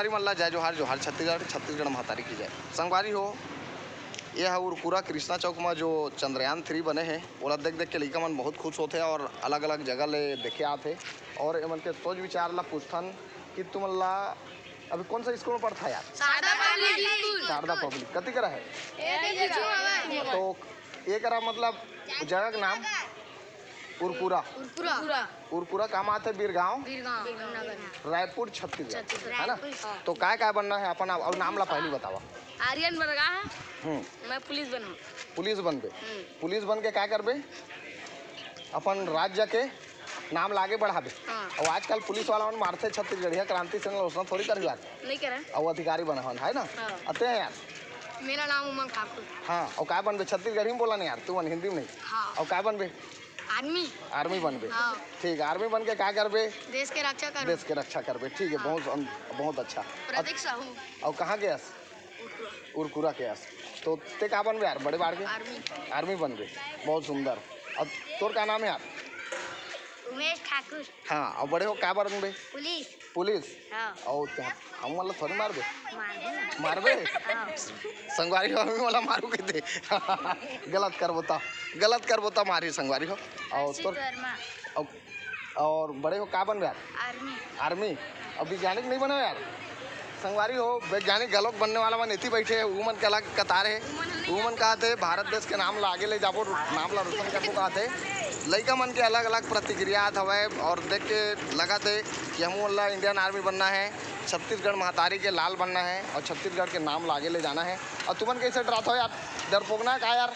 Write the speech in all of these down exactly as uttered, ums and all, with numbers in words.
मन ला जय जोहार, जोहार छत्तीसगढ़, छत्तीसगढ़ महतारी की जय। संगवारी हो, ये ह उरकुरा कृष्णा चौक म जो चंद्रयान थ्री बने हे, ओला देख देख के लइका मन बहुत खुश होथे और अलग अलग जगह ले देखे आथे। और एमन के सोच विचार ला पूछथन कि तुमन ला अभी कौन सा स्कूल में पढ़था यार? Sharda public school. Sharda public कति करा है? तो ये करा मतलब जगह के नाम उरकुरा। उरकुरा। उरकुरा। उरकुरा काम आथे बीरगांव, बीरगांव नगर। रायपुर छत्तीसगढ़, छत्तीसगढ़। है ना? रायपुर। हाँ। तो काय काय बनना है अपन, अब नाम ला पहली बतावा। आर्यन बरगा है। हम्म। मैं पुलिस बनूँ। पुलिस बनबे। हम्म। पुलिस बन के काय करबे? अपन राज्य के नाम ला आगे बढ़ाबे। हाँ। और आजकल पुलिस वाला मन मारथे छत्तीसगढ़िया क्रांति सेना, उसना थोड़ी कर यार। नहीं करा। और अधिकारी बना हन, है ना? हाँ। अते हैं यार। मेरा नाम उमंग ठाकुर। हाँ, और काय बनबे? छत्तीसगढ़ी में बोला नहीं यार, तू मन हिंदी में नहीं। हाँ। और काय बनबे? आर्मी। आर्मी बनबे। हाँ। ठीक, आर्मी बन के का करबे? देश के रक्षा करबे। देश के रक्षा करबे, ठीक है। हाँ। बहुत, बहुत अच्छा। प्रतीक साहू। और कहाँ के हस? उरकुरा। उरकुरा के हस। तो ते का बनबे यार, बड़े बाढ़ के? आर्मी। आर्मी बनबे। बहुत सुंदर। अब तोर का नाम है यार? उमेश ठाकुर। हाँ, और बड़े हो का बनबे? पुलिस। पुलिस? हाँ। और ते हम वाला थोड़ी मारबे? मारबे ना। मारबे? हाँ। संगवारी हो, हम वाला मारू कहिथे। गलत करबो त, गलत करबो त मारी संगवारी हो। और हर्षित तोर वर्मा। और, और बड़े हो का बनबे यार? आर्मी। आर्मी? अब वैज्ञानिक नहीं बनो यार। संगवारी हो, वैज्ञानिक घलोक बनने वाला मन एती बैठे हे, उमन के अलग कतार हे। उमन का थे भारत देश के नाम ला आगे ले जाबो, नाम ला रोशन करबो का थे। लइका मन के अलग-अलग प्रतिक्रिया आत हवय और देख के लगत हे कि हमू मन ला इंडियन आर्मी बनना है, छत्तीसगढ़ महतारी के लाल बनना है और छत्तीसगढ़ के नाम ला आगे ले जाना है। और तुमन कैसे डरात हो यार? डरपोकना का यार?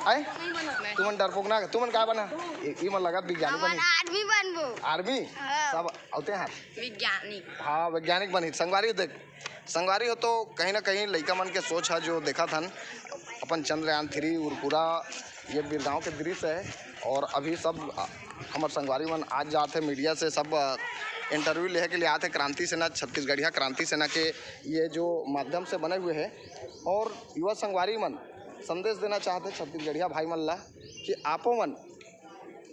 आय? तुमन डरपोकना, तुमन का बना? ई मन लगत वैज्ञानिक बनी। आर्मी बनबो। आर्मी? हाँ। सब अउ ते यार? वैज्ञानिक। हाँ, वैज्ञानिक बनी। संगवारी देख, संगवारी हो तो कहीं ना कहीं लइका मन के सोच है जो देखत हन अपन चंद्रयान थ्री उरकुरा ये बीरगांव के दृश्य है। और अभी सब अ, हमर संगवारी मन आज जात है मीडिया से सब अ, इंटरव्यू लेहे के लिए आत है क्रांति सेना, छत्तीसगढ़िया क्रांति सेना के ये जो माध्यम से बने हुए है। और युवा संगवारी मन संदेश देना चाहते छत्तीसगढ़िया भाई मन ला कि आपो मन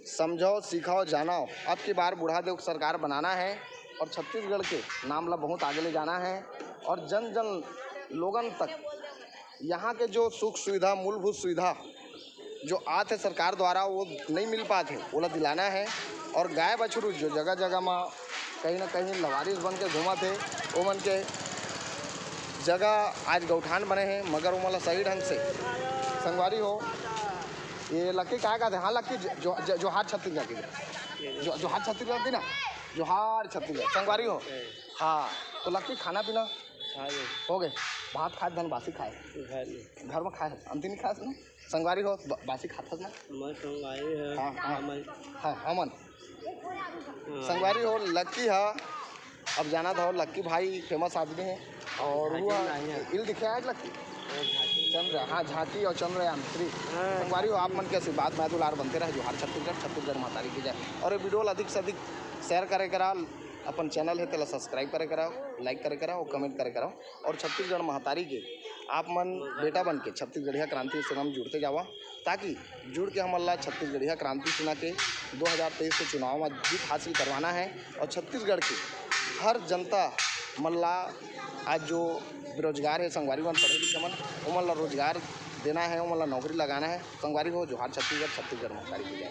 समझो, सीखो, जानो। अब की बार बूढ़ा देव सरकार बनाना है और छत्तीसगढ़ के नाम ला बहुत आगे ले जाना है और जन जन लोगन तक यहाँ के जो सुख सुविधा, मूलभूत सुविधा जो आत है सरकार द्वारा, वो नहीं मिल पात है, ओला दिलाना है। और गाय बछरू जो जगह जगह में कहीं ना कहीं लवारिस बन के घूमत है, ओमन के जगह आज गौठान बने हैं, मगर ओमन ला सही ढंग से संगवारी हो ये लक्की काय कहते हैं? हाँ लक्की, जो, जो, जोहार छत्तीसगढ़ की। जो, जोहार छत्तीसगढ़ की ना, जोहार छत्तीसगढ़। संगवारी हो? हाँ। तो लक्की खाना पीना? खा ले। हो गए। भात खाए धन बासी खाए? घर में। घर में खाए, अंतिम खाए ना? संगवारी हो, ब-, बासी खात हस ना? मैं संगवारी है। हाँ, हाँ। हमन। हाँ, हमन। हाँ। संगवारी हो, लक्की हा, अब जाना था, लक्की भाई फेमस आदमी है और झांकी वो में आई है। इल दिखे आज लक्की। हाँ, झांकी। चंद्र, हाँ, झांकी और चंद्रयान थ्री। हाँ। संगवारी हो, आप मन के आशीर्वाद, मैं दुलार बनते रहे। जोहार छत्तीसगढ़, छत्तीसगढ़ महतारी की जय। और ये वीडियो ला अधिक से अधिक शेयर करे करा, अपन चैनल है तेला सब्सक्राइब करे करा, लाइक करे करा और कमेंट करे करा। और छत्तीसगढ़ महतारी के आप मन बेटा बन के छत्तीसगढ़िया क्रांति सेना में जुड़ते जावा, ताकि जुड़ के हमन ला छत्तीसगढ़िया क्रांति सेना के दो हज़ार तेईस के चुनाव में जीत हासिल करवाना है और छत्तीसगढ़ के हर जनता मन ला, आज जो बेरोजगार है संगवारी मन, पढ़े लिखे मन, ओमन ला रोजगार देना है, ओमन ला नौकरी लगाना है। संगवारी हो, जोहार छत्तीसगढ़, छत्तीसगढ़ महतारी की जय।